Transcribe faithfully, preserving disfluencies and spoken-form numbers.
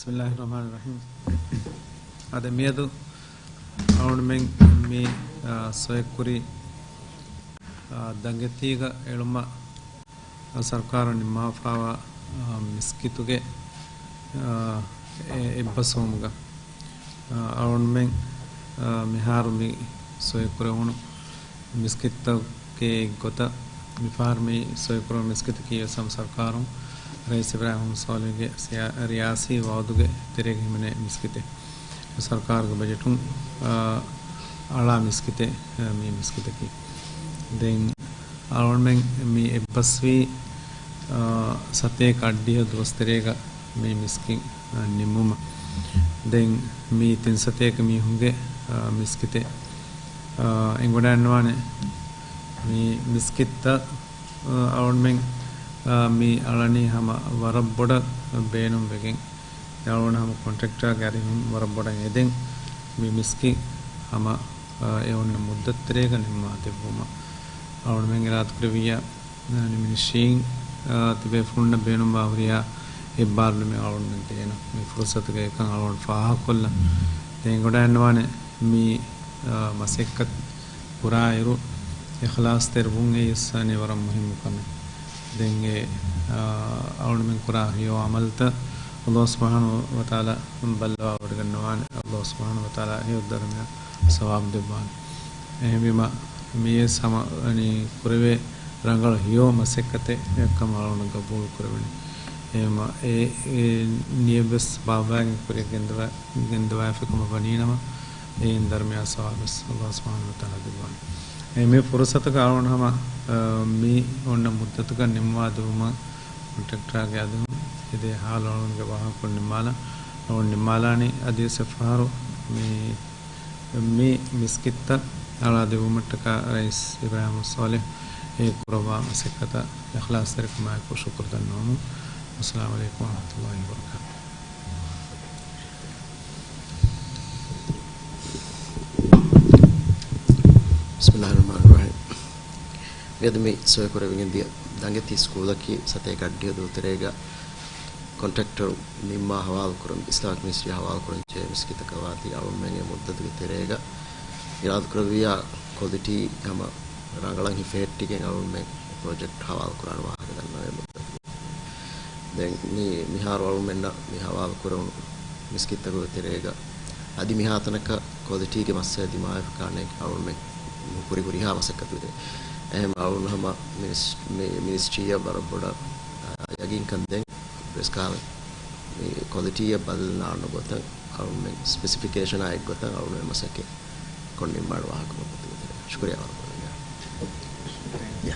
ބިސްމިއްލާހިއްރަޙްމާނިއްރަޙީމް. އަދި މިއަދު އަޅުގަނޑުމެން މި، އާ، ސޮއެކުރި، އާ، ދަނގެތީގަ އެޅުމަށް ސަރުކާރުން ނިންމާފައިވާ، އާ، މިސްކިތުގެ، އާ، އެ-، އެއްބަސްވުމުގަ، އާ، އަޅުގަނޑުމެން، އާ، މިހާރު މި ސޮއެކުރެވުނު މިސްކިތްތަކުގެ އެއްގޮތަށް މިފަހަރު މި ސޮއެކުރެވުނު މިސްކިތަކީ ވެސް ހަމަ ސަރުކާރުން ރައީސް އިބްރާހިމް ސޯލިހުގެ ސިޔާ-، ރިޔާސީ ވައުދުގެ ތެރޭގަ ހިމެނޭ މިސްކިތެއް. ސަރުކާރުގެ ބަޖެޓުން، އާ، އަޅާ މިސްކިތެއް، އާ، މި މިސްކިތަކީ. ދެން އަޅުގަނޑުމެން މި އެއްބަސްވީ، އާ، ސަތޭކަ އަށްޑިހަ ދުވަސް ތެރޭގަ މި މިސްކިތް، އާ، ނިމުމަށް. ދެން މި ތިން ސަތޭކަ މީހުންގެ، އާ، މިސްކިތެއް، އާ، އެނގިވަޑައިގަންނަވާނެ. މި މިސްކިތްތައް، އާ، އަޅުގަނޑުމެން، އާ، މި އަޅަނީ ހަމަ ވަރަށް ބޮޑަށް ބޭނުންވެގެން. އަޅުގަނޑު ހަމަ ކޮންޓްރެކްޓާގެ އަރިހުން ވަރަށް ބޮޑަށް އެދެން މި މިސްކިތް ހަމަ، އާ، އެ އޮންނަ މުއްދަތު ތެރޭގަ ނިންމާ ދެއްވުމަށް. އަޅުގަނޑުމެން އިރާދަކުރެއްވިއްޔާ، އާ، ނިމިނިޝީން، އާ، ތިބޭފުޅުންނަށް ބޭނުންވާ ހުރިހާ އެއްބާރުލުމެއް އަޅުގަނޑުމެން ދޭނަން. މި ފުރުސަތުގައި އެކަން އަޅުގަނޑު ފާހަގަކޮށްލަން. ދެން އެނގިވަޑައިގަންނަވާނެ މި، އާ، މަސައްކަތް ކުރާއިރު، އިޚްލާޞްތެރިވުން އެއީ ވެސް ވަރަށް މުހިއްމު ކަމެއް. ދެން އެ، އާ، އަޅުގަނޑުމެން ކުރާ ހެޔޮ ޢަމަލުތައް ﷲ ސުބްޙާނަހޫ ވަތަޢާލާ ބައްލަވާވޮޑިގަންނަވާނެ. ﷲ ސުބްޙާނަހޫ ވަތަޢާލާ ހެޔޮ ދަރުމަޔަށް ސަވާބު ދެއްވާނެ. އެހެންވީމަ، މިއީ ވެސް ހަމަ، އަނި، ކުރެވޭ ރަނގަޅު ހެޔޮ މަސައްކަތެއް ކަމަށް އަޅުގަނޑު ގަބޫލު ކުރެވެނީ. އެހެންވީމަ، އެ، އެ ނިޔަތް ވެސް ބާއްވައިގެން ކުރިއަށް ގެންދަވާ، ގެންދަވާފަ ކަމަށް ވަނީނަމަ، އެއިން ދަރުމަޔާ ސަވާބު ވެސް ﷲ ސުބްޙާނަހޫ ވަތަޢާލާ ދެއްވާނެ. އެ މި ފުރުސަތުގަ އަޅުގަނޑު ހަމަ، އަ، މި އޮންނަ މުއްދަތުގަ ނިންމާ ދިއުމަށް ކޮންޓްރެކްޓާގެ އަރިހުން އެދޭ ހާލު އަޅުގަނޑުގެ ވާހަކަކޮޅު ނިންމާލަން. އަޅުގަނޑު ނިންމާލާނީ އަދިވެސް އެއްފަހަރު މި، މި މިސްކިތްތައް އަޅާ ދެއްވުމަށްޓަކާ ރައީސް އިބްރާހިމް ސޯލިހް އެ ކުރައްވާ މަސައްކަތަށް އިޚްލާޞްތެރިކަމާއެކު ޝުކުރު ދަންނަވަމުން. އައްސަލާމު ޢަލައިކުމް ވަރަޙްމަތުﷲ ވަބަރަކާތުހު. ބިސްމިއްލާހިއްރަޙްމާނިއްރަޙީމް. މިއަދު މި ސޮއިކުރެވިގެން ދިޔަ ދަނގެތި ސްކޫލަކީ ސަތޭކަ އަށްޑިހަ ދުވަސް ތެރޭގަ ކޮންޓްރެކްޓަރު ނިންމާ ހަވާލުކުރަން، އިސްލާމިކް މިނިސްޓްރީ ހަވާލުކުރަން ޖެހޭ މިސްކިތަކަށް ވާތީ އަޅުގަނޑުމެން އެ މުއްދަތުގެ ތެރޭގަ އިރާދަކުރެއްވިއްޔާ ކޮލިޓީ ހަމަ ރަނގަޅަށް ހިފެހެއްޓިގެން އަޅުގަނޑުމެން ޕްރޮޖެކްޓް ހަވާލު ކުރާނެ ވާހަކަ ދަންނަވޭ މުއްދަތުގެ. ދެން މި، މިހާރު އަޅުގަނޑުމެންނަށް މި ހަވާލު ކުރެވުނު މިސްކިތްތަކުގެ ތެރޭގަ އަދި މިހާތަނަކަށް ކޮލިޓީގެ މައްސަލަ ދިމާވެފަ ކާނެ އަޅުގަނޑުމެން ނުކުރި ހުރިހާ މަސައްކަތުގެ ތެރޭ. އެހެން އަޅުގަނޑު ހަމަ މިނިސް-، މި މިނިސްޓްރީއަށް ވަރަށް ބޮޑަށް، އާ، ޔަގީންކަން ދެން ވެސް ކާލެ މި ކޮލިޓީއަށް ބަލަން ނާންނަ ގޮތަށް އަޅުގަނޑުމެން ސްޕެސިފިކޭޝަނާ އެއްގޮތަށް އަޅުގަނޑުމެން މަސައްކަތް ކޮށް ނިންމާނެ ވާހަކަ މަގު ތެރޭ. ޝުކުރިއްޔާ ވަރަށް ބޮޑަށް. ޔާ.